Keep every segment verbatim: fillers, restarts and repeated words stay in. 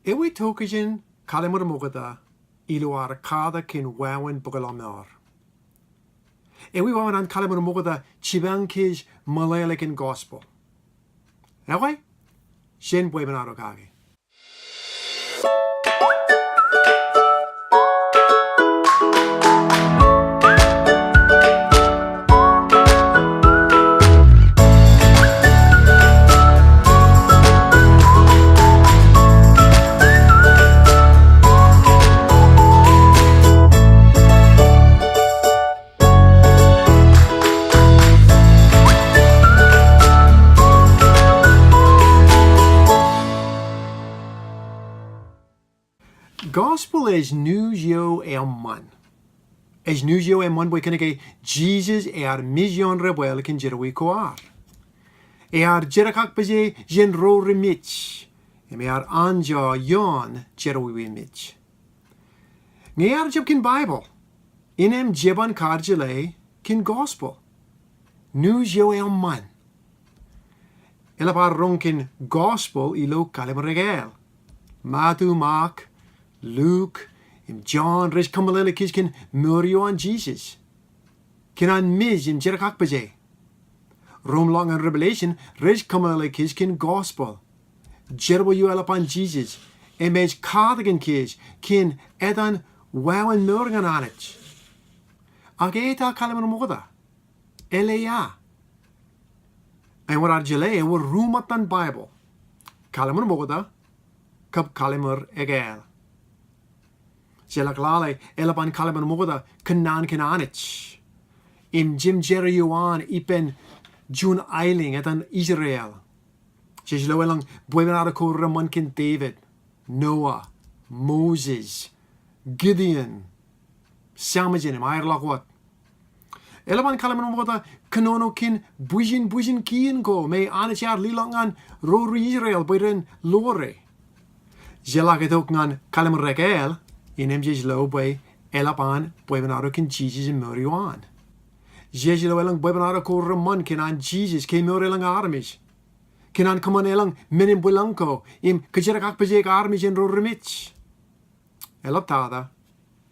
Ewi tokjān Kallim̧ur Mokta ilo ad katak kōn wāween bōk lọmọọr? Ewi wāween an Kallim̧ur Mokta jipañ kōj meḷeḷe kōn gospel? Ekwe, jen bwebwenato kake. Gospel ej news eo eṃṃan. Ej news eo eṃṃan bwe kōnke Jesus ear mej ioon debwāāl kōn jerọwiwi ko ad. Ear jerkakpeje jān ro remej im ear anjọ ioon jerọwiwi mej. Ñe ear jab kōn Baibōḷ, innem jeban kar jeḷā kōn gospel. News eo eṃṃan. Eḷap ad roñ kōn gospel ilo Kallim̧ur Ekāāl. Matu, Mak, Luk, im Jon rej kōmeḷeḷe kōj kōn mour eo an Jesus, kōn an mej im jerkakpeje. Rom ḷọk ñan Revelation rej kōmeḷeḷe kōj kōn gospel, jerbal eo eḷap an Jesus, im ej katakin kōj kōn etan wāween mour ñan Anij. Ak eta Kallim̧ur Mokta? Eḷea? Ewōr ad jeḷā, ewōr ruo ṃōttan Baibōḷ, Kallim̧ur Mokta kab Kallim̧ur Ekāāl. Jeḷak lale, eḷap an Kallim̧ur Mokta kōnnaan kōn Anij im jemjerā eo an ippān juon aelōñ etan Israel. Jej lo elōñ bwebwenato ko reṃṃan kōn David, Noah, Moses, Gideon, Samson im aer ḷọk wōt. Eḷap an Kallim̧ur Mokta kōnono kōn bwijin bwijin kien ko me Anij ear leḷọk ñan ro ri Israel bwe ren ḷoore. Jeḷak itok ñan Kallim̧ur Ekāāl, innem jej lo bwe eḷap an bwebwenato kōn Jesus im mour eo an. Jej lo elōñ bwebwenato ko reṃṃan kōn an Jesus kemour elōñ armej, kōn an kōṃṃan elōñ men in bwilōñ ko im kajerkakpeje armej jān ro remej. Eḷaptata,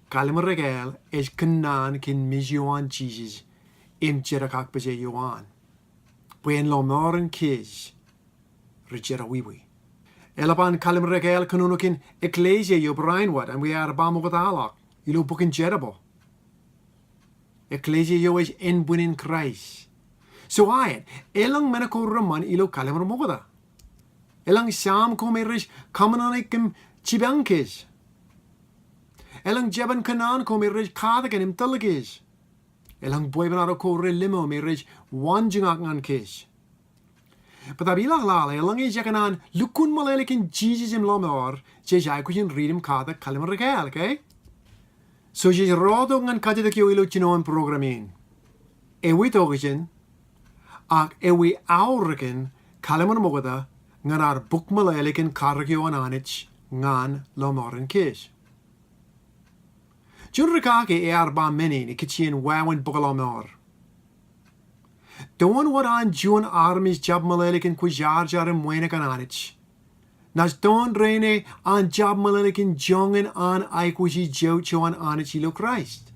Kallim̧ur Ekāāl ej kōnnaan kōn mej eo an Jesus im jerkakpeje eo an, bwe en lọmọọren kōj ri jerọwiwi. Eḷap an Kallim̧ur Ekāāl kōnono kōn eklejia eo barāinwōt, im ear ba ṃokta ḷọk ilo bok in Jerbal, eklejia eo ej ānbwinnin Kraist. So aet, elōñ men ko reṃṃan ilo Kallim̧ur Mokta. Elōñ Sam ko me rej kōṃanṃane im jipañ kōj. Elōñ jeban kōnnaan ko me rej katakin im tōl kōj. Elōñ bwebwenato ko relemo me rej waanjoñak ñan kōj. Bōtab ilak lale, eḷaññe jej kōṇaan lukkuun meḷeḷe kōn Jesus im lọmọọr, jej aikuj in riit im katak Kallim̧ur Ekāāl, okay? So jej rọọltok ñan kajjitōk eo ilo jinoin program in. Ewi tokjān, ak ewi aorōkin Kallim̧ur Mokta ñan ad bōk meḷeḷe kōn karōk eo an Anij ñan lọmọọren kōj? Juon rikaki ear ba men in ikijjien wāween bōk lọmọọr. Toon wōt an juon armej jab meḷeḷe kōn kwōjarjar im wānōk an Anij, naaj toon rein an jab meḷeḷe kōn joñan an aikuji jouj eo an Anij ilo Kraist.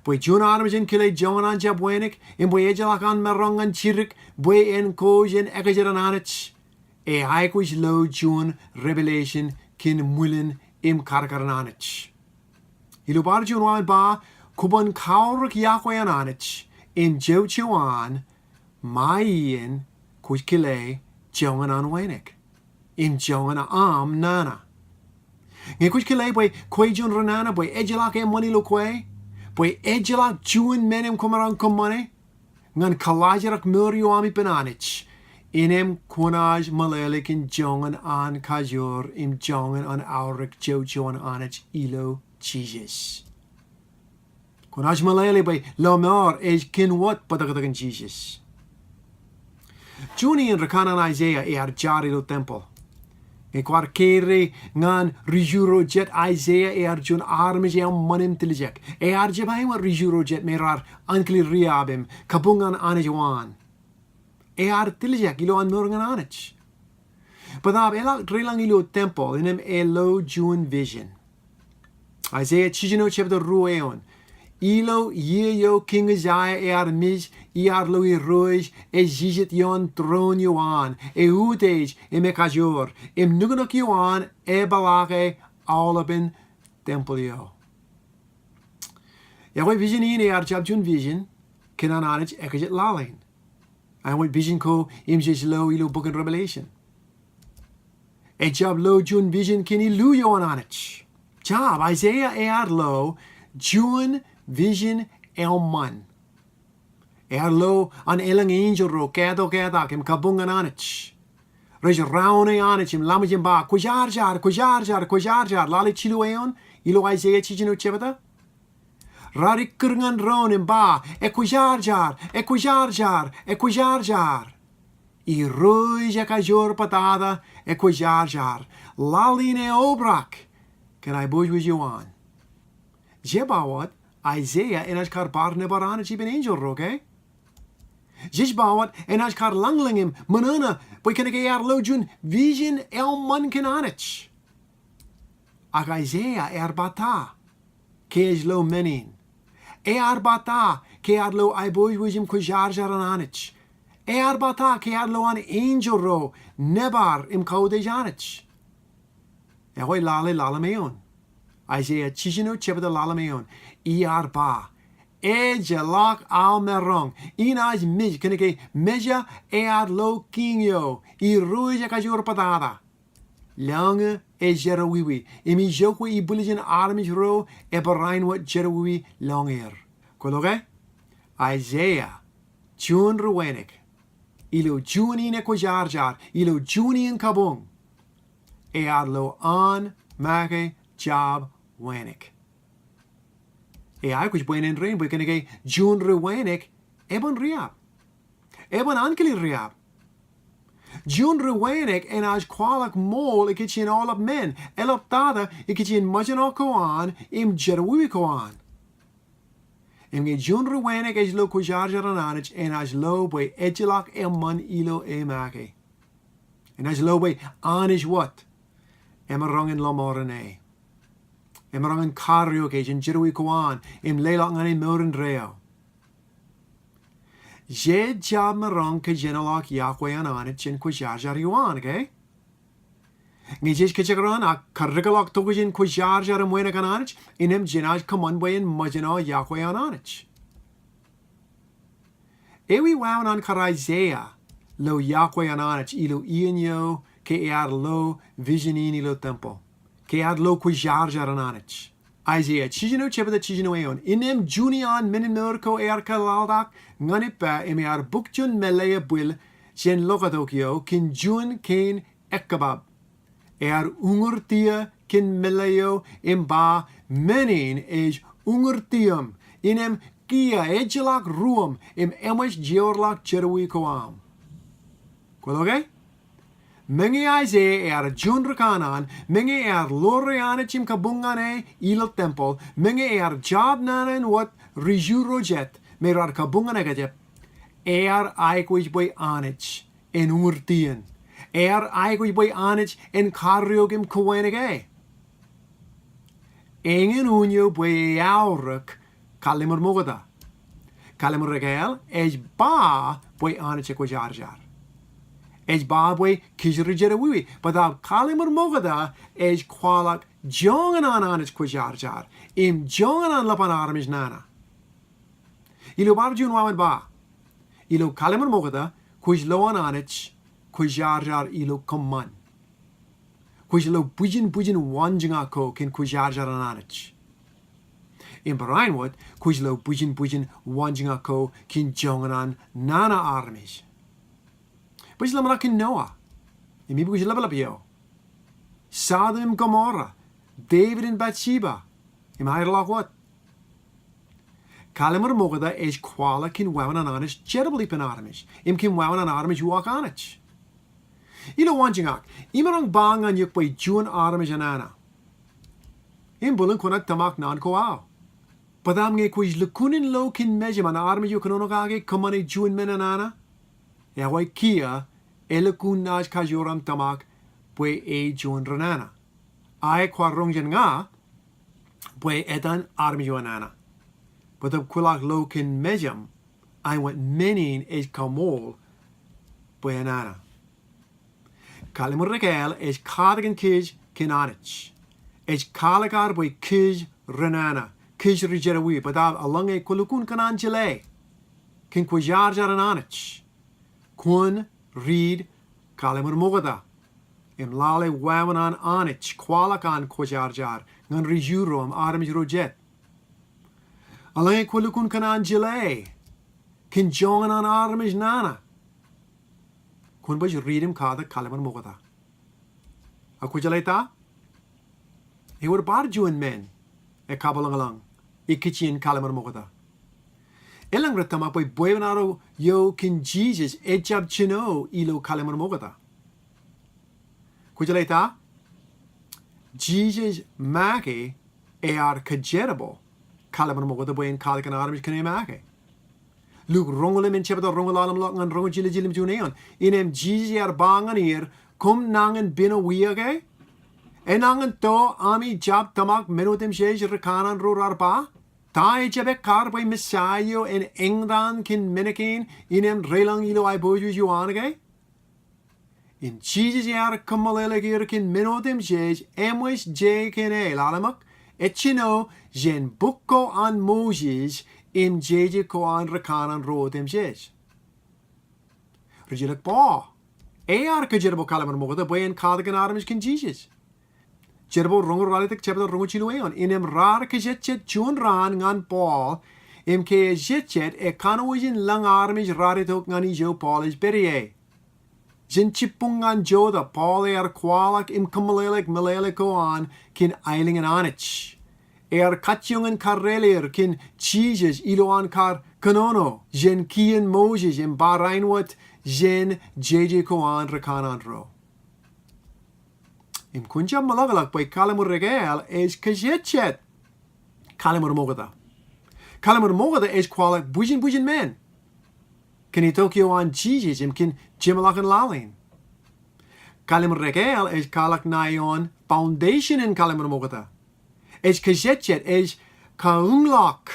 Bwe juon armej en kile joñan an jab wānōk, im bwe ejjeḷọk an maroñ ñan jidik bwe en ko jān ekajet an Anij, e aikuj lo juon revelation kōn ṃwilen im kadkad an Anij. Ilo bar juon wāween ba, kwōban kaorōk yokwe an Anij im jouj eo an, ṃae iien kwōj kile joñan an wānōk im joñan aṃ nana. Ñe kwōj kile bwe kwe juon ri nana bwe ejjeḷọk eṃṃan ilo kwe, bwe ejjeḷọk juon men in kwōmaroñ kōṃṃane ñan kaḷajrak mour eo aṃ ippān Anij, innem kwōnaaj meḷeḷe kōn joñan an kajoor im joñan an aorōk jouj eo an Anij ilo Jesus. Kwōnaaj meḷeḷe bwe lọmọọr ej kōn wōt bōtōktōkin Jesus. Juon iien ri kanaan Aiseia ear jar ilo tempeḷ. Ñe kwaar kōrā ñan ri-Judeo jet, Aiseia ear juon armej eṃṃan im tiljek. Ear jab āinwōt ri-Judeo jet me raar ankilik riab im kabuñ ñan Anij waan. Ear tiljek ilowaan mour ñan Anij. Bōtaab eḷak deḷọñ ilo tempeḷ, innem elo juon vision. Aiseia jiljino jebta ruo eoon. Ilo iiō eo Kiiñ Usaia ear mej, iar lo Irooj ej jijet ioon tūroon eo an, eutiej im ekajoor, im nuknuk eo an epeḷaake aolepen tempeḷ eo. Ekwe vision in ear jab juon vision kōn an Anij ekajet laḷ in. Āinwōt vision ko im jej lo ilo bok in Revelation. Ejab lo juon vision kōn illu eo an Anij. Jab, Aiseia ear lo juon vision eṃṃan. Ear lo an elōñ enjeḷ ro katokatak im kabuñ ñan Anij. Rej raone Anij im laṃōj im ba, kwōjarjar, kwōjarjar, kwōjarjar. Lale jilu eoon ilo Aiseia jiljino jebta. Raar ikkūr ñan doon im ba, ekwōjarjar, ekwōjarjar, ekwōjarjar. Irooj ekajoor bōtata ekwōjarjar. Laḷ in eobrak kōn aiboojoj eo an. Jej ba wōt Aiseia enaaj kar bar nōbar Anij ippān enjeḷ ro, okay? Jej ba wōt enaaj kar lañlōñ im ṃōṇōṇō bwe kōnke ear lo juon vision eṃṃan kōn Anij. Ak Aiseia ear ba ta ke ej lo men in? Ear ba ta ke ear lo aiboojoj im kwōjarjar an Anij? Ear ba ta ke ear lo an enjeḷ ro nōbar im kautiej Anij? Ekwe lale ḷalem eoon. Aiseia jiljino jebta ḷalem eoon. Iar ba, ejjeḷọk aō maroñ. Inaaj mej kōnke Meja ear lo kiiñ eo, Irooj ekajoor bōtata. Lōñō ej jerọwiwi, im ijoko ibwiljin armej ro ebarāinwōt jerọwiwi lọñier. Kwōlo ke? Aiseia juon ri-wānōk, ilo juon iien kwōjarjar, ilo juon iien kabuñ, ear lo an make jab wānōk. Eaikuj bwe en āindein bwe kōnke juon ri-wānōk eban riab. Eban ankilik riab. Juon ri-wānōk enaaj kwaḷọk ṃool ikijjien aolep men, eḷaptata ikijjien ṃōjṇọ ko an im jerọwiwi ko an. Im ñe juon ri-wānōk ej lo kwōjarjar an Anij, enaaj lo bwe ejjeḷọk eṃṃan ilo e make. Enaaj lo bwe Anij wōt emaroñ in lọmọọren e. Emaroñ in karreoik e jān jerọwiwi ko an im leḷọk ñan e mour indeeo. Jej jab maroñ kōjenolọk yokwe an Anij jān kwōjarjar eo an, okay? Ñe jej kōjekdọọn ak kaddekḷọk tokjān kwōjarjar im wānōk an Anij, innem jenaaj kōṃṃan bwe en ṃōjṇọ yokwe an Anij. Ewi wāween an kar Aiseia lo yokwe an Anij ilo iien eo ke ear lo vision in ilo tempeḷ, ke ear lo kwōjarjar an Anij? Aiseia jiljino jebta jiljino eoon. Innem juon iaan men in mour ko ear kōḷaḷtak ñan ippa im ear bōk juon meḷeḷe bwil jān lokatok eo kōn juon kein ekkabab. Ear uñūr tiō kōn meḷeḷe eo im ba, men in ej uñūr tiōṃ, innem kiiō ejjeḷọk ruōṃ im eṃōj jeorḷọk jerọwiwi ko aṃ. Kwōlo ke? Meñe Aiseia ear juon ri-kanaan, meñe ear ḷoore Anij im kabuñ ñan e ilo tempeḷ, meñe ear jab nana in wōt ri-Ju ro jet me raar kabuñ ñan ekjab, ear aikuj bwe Anij en uñūr tiōn. Ear aikuj bwe Anij en karreoik im kowānōk e. Eñin unin eo bwe eaorōk Kallim̧ur Mokta. Kallim̧ur Ekāāl ej ba bwe Anij ekwōjarjar. Ej ba bwe kōj ri jerọwiwi, bōtaab Kallim̧ur Mokta ej kwaḷọk joñan an Anij kwōjarjar im joñan an ḷap an armej nana. Ilo bar juon wāween ba, ilo Kallim̧ur Mokta, kwōj lo an Anij kwōjarjar ilo kōṃṃan. Kwōj lo bwijin bwijin waanjoñak ko kōn kwōjarjar an Anij. Im barāinwōt, kwōj lo bwijin bwijin waanjoñak ko kōn joñan an nana armej. Bwe ij ḷōmṇak kōn Noah im ibukwi ḷapḷap eo, Sodom im Gomorrah, David and Bathsheba, im aerḷọk wōt. Kallim̧ur Mokta ej kwaḷọk kōn wāween an Anij jerbal ippān armej im kōn wāween an armej uwaak Anij. Ilo waanjoñak, imaroñ ba ñan eok bwe juon armej enana im bōlen kwōnaaj tōmak naan ko aō. Bōtaab ñe kwōj lukkuun in lo kōn mejaṃ an armej eo kōnono kake kōṃṃane juon men enana, ekwe kiiō elukkuun naaj kajoor aṃ tōmak bwe e juon ri nana. Ak kwaar roñ jān ña bwe etan armej eo nana. Bōtab kwōlak lo kōn mejaṃ, āinwōt men in ej kaṃool bwe enana. Kallim̧ur ekāāl ej katakin kōj kōn Anij. Ej kwaḷọk ad bwe kōj ri nana, kōj ri jerọwiwi, bōtab eḷaññe kwō lukkuun kōṇaan jeḷā kōn kwōjarjar an Anij, kwōn riit Kallim̧ur Mokta im lale wāween an Anij kwaḷọk an kwōjarjar ñan ri-Ju ro im armej ro jet. Eḷaññe kwō lukkuun kōṇaan jeḷā kōn joñan an armej nana, kwōn baj riit im katak Kallim̧ur Mokta. Ak kwō jeḷā ta? Ewōr bar juon men ekabwilōñlōñ ikijjien Kallim̧ur Mokta. Elōñ rej tōmak bwe bwebwenato eo kōn Jisōs ejjab jino ilo Kallim̧ur Mokta. Kwō jeḷā ta? Jisōs make ear kōjerbal Kallim̧ur Mokta bwe en katakin armej kōn e make. Luk roñoul emān jebta roñoul ḷalem ḷọk ñan roñoul jilu, jilu im juon eoon. Innām Jisōs ear ba ñan er, koṃ nañin pinewiō ke? Enañin to ami jab tōmak men otemjej ri kanaan ro raar ba? Ta ejjab ekkar bwe Mesaia eo en eñtaan kōn men kein innām deḷọñ ilo aiboojoj eo an ke? Im Jisōs ear kōmeḷeḷeik er kōn men otemjej eṃōj je kōn e, ḷalem ḷọk, ejjino jān bok ko an Moses im jeje ko an ri kanaan ro otemjej. Rijilōk Paul ear kōjerbal Kallim̧ur Mokta bwe en katakin armej kōn Jisōs. Jerbal roñoul ralitōk jebta roñoul jilu eoon. Innām raar kōjejjet juon raan ñan Paul, im ke ejejjet ekanooj in lōñ armej raar itok ñan ijo Paul ej pād ie. Jān jibboñ ñan jota, Paul ear kwaḷọk im kōmeḷeḷeik meḷeḷe ko an kōn aelōñ in Anij. Ear kajjioñ in karreel er kōn Jisōs ilowaan kar kōnono jān kien Moses im barāinwōt jān jeje ko an ri kanaan ro. Im kwōn jab meḷọkḷọk bwe Kallim̧ur Ekāāl ej kōjejjet Kallim̧ur Mokta. Kallim̧ur Mokta ej kwaḷọk bwijin bwijin men kōn itok eo an Jisōs im kōn jeṃḷọkin laḷ in. Kallim̧ur Ekāāl ej kwaḷọk ṇae ioon foundation in Kallim̧ur Mokta. Ej kōjejjet, ej kaūñḷọk,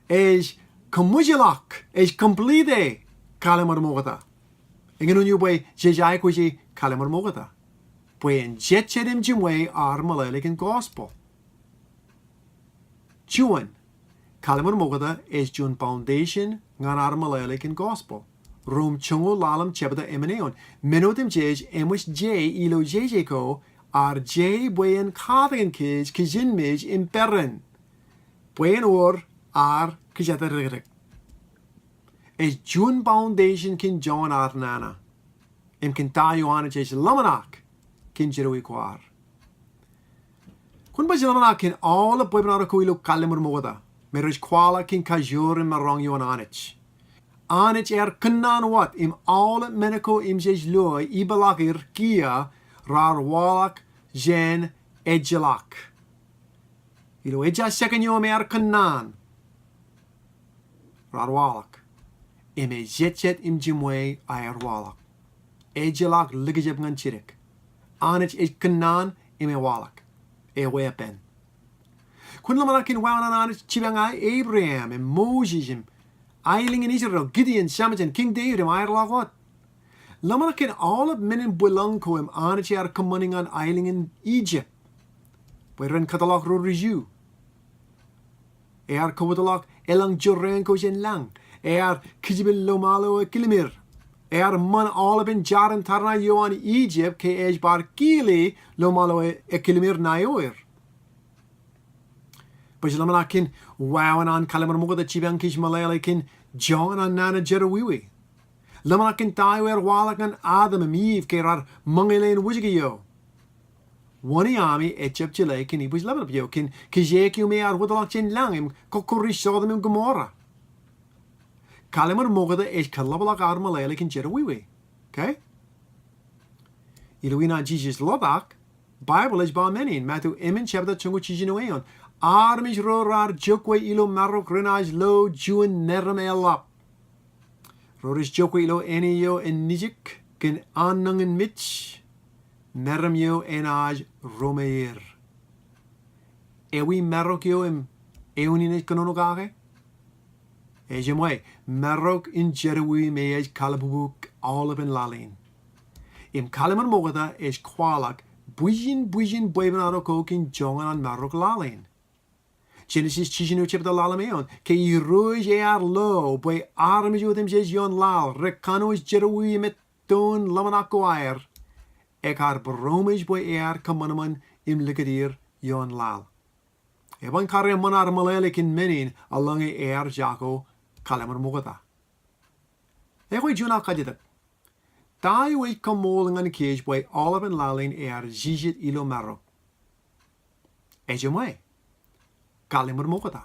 ej kōṃōjḷọk, ej complete Kallim̧ur Mokta. Eñin unin bwe jej aikuji Kallim̧ur Mokta, bwe en jejjet im jiṃwe ad meḷeḷe kōn gospel. Juon, Kallim̧ur Mokta ej juon foundation ñan ad meḷeḷe kōn gospel. Rom joñoul ḷalem jebta emān eoon. Men otemjej eṃōj je ilo jeje ko, ear je bwe en katakin kōj kijenmej im peran bwe en wōr ad kōjatdikdik. Ej juon foundation kōn joñan ad nana im kōn ta eo Anij ej ḷōmṇak kōn jerọwiwi ko ad. Kwōn baj ḷōmṇak kōn aolep bwebwenato ko ilo Kallim̧ur Mokta me rej kwaḷọk kōn kajoor im maroñ ioon Anij. Anij ear kōnnaan wōt im aolep men ko im jej lo ipḷọk er kiiō raar waḷọk jān ejjeḷọk. Ilo ejja second eo im ear kōnnaan raar waḷọk. Im ejejjet im jiṃwe aer waḷọk. Ejjeḷọk likjab ñan jidik. Anij ej kōnnaan im ewaḷọk. Eweeppān. Kwōn ḷōmṇak kōn wāween an Anij jipañ Abraham im Moses im aelōñ in Israel, Gideon, Samson, King David im aerḷọk wōt. Ḷōmṇak kōn aolep men in bwilōñ ko im Anij ear kōṃṃani ñan aelōñ in Egypt bwe ren kōtḷọk ro ri-Ju. Ear kōtḷọk elōñ jorrāān ko jān lañ. Ear kijipel lọmọọr eo ekilmir. Ear ṃan aolepen jarin tarrin eo an Egypt ke ej bar kile lọmọọr eo ekilmir ṇae eo er. Baj ḷōmṇak kōn wāween an Kallim̧ur Mokta jipañ kōj meḷeḷe kōn joñan an nana jerọwiwi. Ḷōmṇak kōn ta eo ear waḷọk ñan Adam im Eve ke raar ṃōñā ḷein wōjke eo. Wōn iaan ami ejjab jeḷā kōn ibwij ḷapḷap eo kōn kijeek eo me ear wōtlọk jān lañ im kọkkure Sodom im Gomorrah. Kallim̧ur Mokta ej kōḷapḷọk ad meḷeḷe kōn jerọwiwi. Okay? Ilo in an Jisōs ḷotak, Baibōḷ ej ba men in, Matu emān jebta joñoul jiljino eoon. Armej ro raar jokwe ilo marok renaaj lo juon meram eḷap. Ro rej jokwe ilo āne eo en nijik kōn annañinmej. meram eo enaaj ro me er. Ewi marok eo im eoon in ej kōnono kake? Ejiṃwe, marok in jerọwiwi me ej kalbubu aolepān laḷ in. Im Kallim̧ur Ṃokta ej kwaḷọk bwijin bwijin bwebwenato ko kōn joñan an marok laḷ in. Jenesis jiljino jebta ḷalem eoon, ke Irooj ear lo bwe armej otemjej ioon laḷ rekanooj jerọwiwi im ettoon ḷōmṇak ko aer, ekar būroṃōj bwe ear kōṃanṃan im likūti er ioon laḷ. Eban kar eṃṃan ad meḷeḷe kōn men in eḷaññe ear jako Kallim̧ur Ṃokta. Ekwe juon aō kajjitōk. Ta eo ej kaṃool ñan kōj bwe aolepān laḷ in ear jijet ilo marok? Ejiṃwe, Kallim̧ur Ṃokta.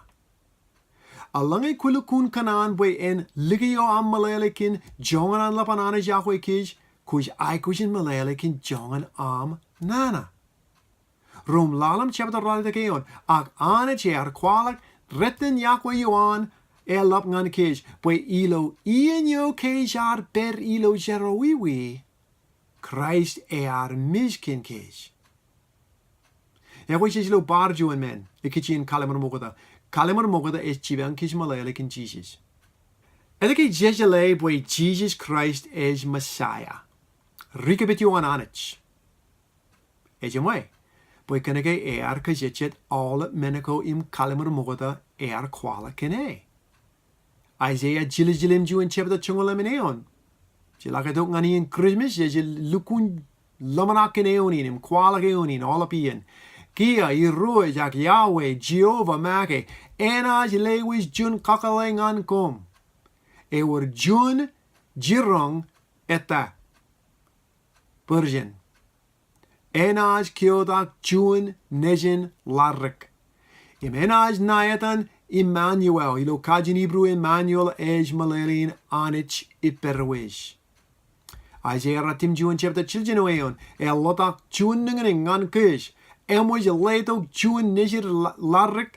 Eḷaññe kwō lukkuun kōṇaan bwe en likio aṃ meḷeḷe kōn joñan an ḷap an Anij iọkwe kōj, kwōj aikuj in meḷeḷe kōn joñan aṃ nana. Rom ḷalem jebta ralitōk eoon, ak Anij ear kwaḷọk rūtto in iọkwe eo an eḷap ñan kōj, bwe ilo iien eo kōj ar pād ilo jerọwiwi, Kraist ear mej kōn kōj. Ekwe jej lo bar juon men ikijjien Kallim̧ur Ṃokta. Kallim̧ur Ṃokta ej jipañ kōj meḷeḷe kōn Jisōs. Etke jejeḷā bwe Jisōs Kraist ej Messiah, Ri-kōpoojo an Anij? Ejiṃwe, bwe kōnke ear kajejjet aolep men ko im Kallim̧ur Ṃokta ear kwaḷọk kōn e. Aiseia jiljilōk im juon jebta joñoul emān eoon. Jeḷak itok ñan iien Christmas, jej lukkuun ḷōmṇak kōn eoon in im kwaḷọk eoon in aolep iien. Kiiō Irooj ak Yahweh, Jehovah make, enaaj lewōj juon kakōḷḷe ñan koṃ. Ewōr juon jiroñ ettā. Virgin. Enaaj keotak juon nejin ḷadik. Im enaaj ṇa etan Emmanuel, ilo kajin Hibru Emmanuel ej meḷeḷein Anij ippād wōj. Aiseia ratimjuon jebta jiljino eoon, eḷotak juon niñniñ ñan kōj, eṃōj letok juon nejid ḷa-, ḷadik,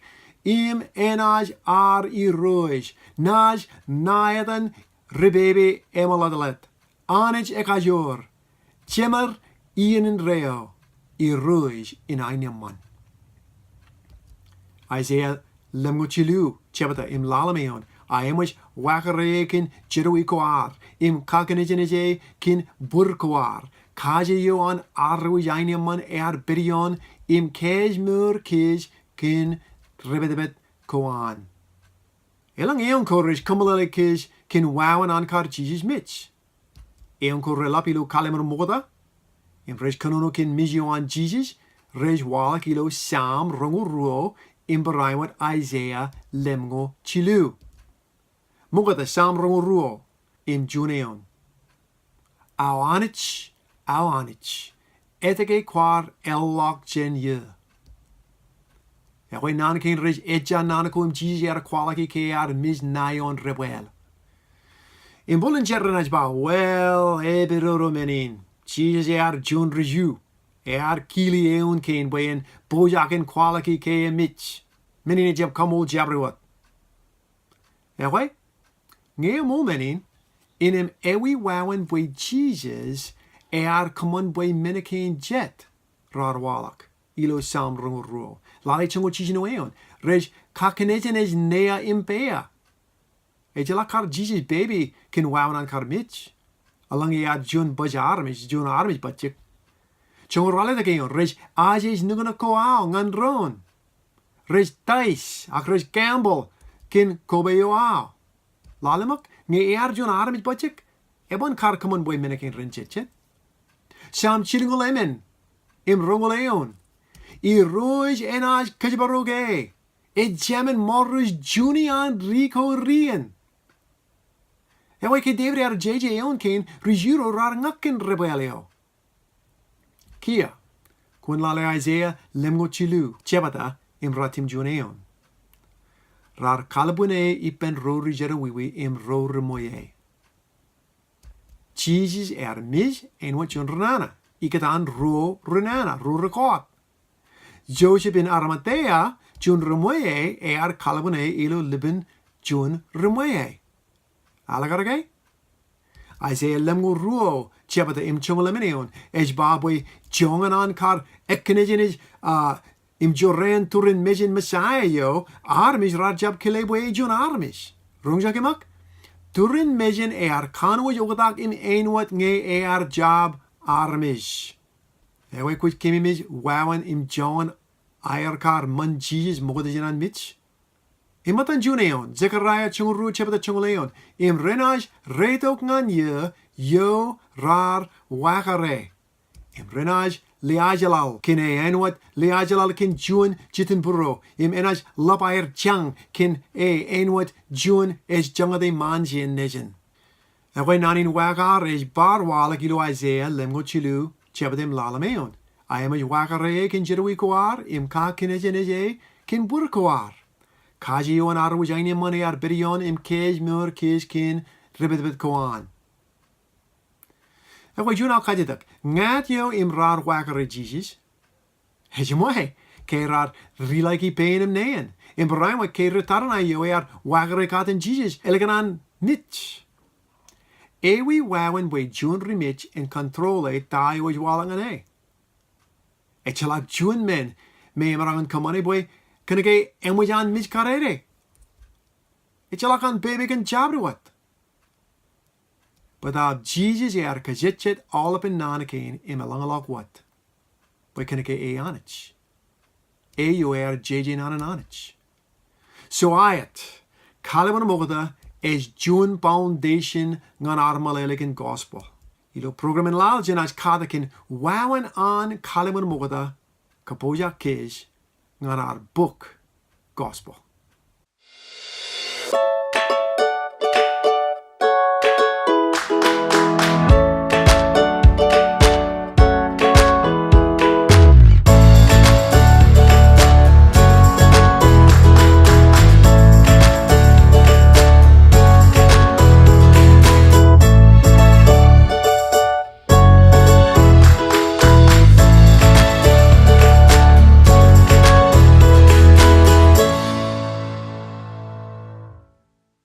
im enaaj ad Irooj, naaj ṇa etan Ri-pepe Eṃōḷaḷḷaḷ. Anij ekajoor, Jemed iien indeeo, Irooj in aenōṃṃan. Aiseia lemñoul jilu jebta im ḷalem eoon, a eṃōj wakere kōn jerọwiwi ko ad, im kakinejnej e kōn bōd ko ad. Kaje eo an Irooj aenōṃṃan ear pād ioon, im kōjmour kōj kōn ri-pād-pād ko an. Elōñ eoon ko rej kōmeḷeḷe kōj kōn wāween an kar Jisōs mej. Eoon ko reḷap ilo Kallim̧ur Ṃokta, im rej kōnono kōn mej eo an Jisōs, rej waḷọk ilo Sam roñoul ruo, im barāinwōt Aiseia lemñoul jilu. Ṃokta Sam roñoul ruo, im juon eoon. Aō Anij, aō Anij, etke kwaar eḷḷọk jān eō? Ekwe naan kein rej ejja naan ko im Jisōs ear kwaḷọk ke ear mej ṇa ioon debwāāl. Im bōlen jet renaaj ba, well, epidodo men in. Jisōs ear juon ri-Ju. Ear kile eoon kein bwe en pojak in kwaḷọk ke emej. Men in ejjab kaṃool jabdewōt. Ekwe, ñe eṃool men in, innem ewi wāween bwe Jisōs ear kōṃṃan bwe men kein jet raar waḷọk ilo Sam roñoul ruo? Lale joñoul jiljino eoon, rej kakinejnej neia im peia. Ejjeḷọk kar Jisōs pepe kōn wāween an kar mej. Eḷaññe ear juon baj armej, juon armej bajjek. Joñoul ralitōk eoon, rej ajej nuknuk ko aō ñan doon. Rej dice, ak rej gamble, kōn koba eo aō. Lale ṃōk, ñe ear juon armej bajjek, eban kar kōṃṃan bwe men kein ren jejjet. Sam jilñoul emān, im roñoul eoon. Irooj enaaj kōjparok e. Ej Jāmin ṃōrrōj juon iaan ri ko rien. Ekwe ke Devid ear jeje eoon kein, ri-Ju ro raar ñak kōn debwāāl eo. Kiiō, kwōn lale Aiseia lemñoul jilu jebta im ratimjuon eoon. Raar kalbwin e ippān ro ri-jerọwiwi im ro ri-ṃweiie. Jisōs ear mej āinwōt juon ri-nana, ikōtaan ruo ri-nana, ruo ri-kọọt. Joseph in Arimathea, juon ri-ṃweiie, ear kalbwin e ilo lipen juon ri-ṃweiie. Alikkar ke? Aiseia lemñoul ruo, jebta im joñoul emān eoon, ej ba bwe joñan an kar ekkinejnej, ah, im jorrāān turin mejān Messiah eo, armej raar jab kile bwe e juon armej. Roñjake ṃōk, turin mejān ear kanooj oktak im āinwōt ñe ear jab armej. Ewi kwōj keememej wāween im joñan aer kar ṃan Jisōs ṃokta jān an mej? Im ṃōttan juon eoon, Zechariah joñoul ruo jebta joñoul eoon. Im renaaj reitok ñan eō eo raar wakare. Im renaaj liaajlal kōn e āinwōt liaajlal kōn juon jitin būro. Im enaaj ḷap aer jañ kōn e āinwōt juon ej jañete ṃaan jān nejin. Ewi naan in wakaar ej bar waḷọk ilo Isaiah lemñoul jilu, jebta im ḷalem eoon. Aemej wakare e kōn jerọwiwi ko ad, im kakinejnej e kōn bwir ko ad. Kaje eo an armej aenōṃṃan ear pād ioon, im kōj mour kōj kōn ri-pād ko an. Ewi juon aō kajjitōk, ñāāt eo im raar wakare Jisōs. Ejiṃwe, ke raar ri-like pein im neen. Im barāinwōt ke ri-tarrin eo ear wakare katten Jisōs, ālikin an mej. Ewi wāween bwe juon ri-mej en control e ta eo ej waḷọk ñan e? Ejjeḷọk juon men me emaroñ in kōṃṃane bwe kōnke eṃōj an mej karere. Ejjeḷọk an pepe kōn jabdewōt. Bōtaab Jisōs ear kajejjet aolepān naan kein im eḷañḷọk wōt. Bwe kōnke e Anij. E eo ear jeje naan in Anij. So aet, Kallim̧ur Ṃokta ej juon foundation ñan ad meḷeḷe kōn gospel. Ilo program in laḷ jenaaj katak kōn wāween an Kallim̧ur Ṃokta kōpooj kōj ñan ad bōk gospel.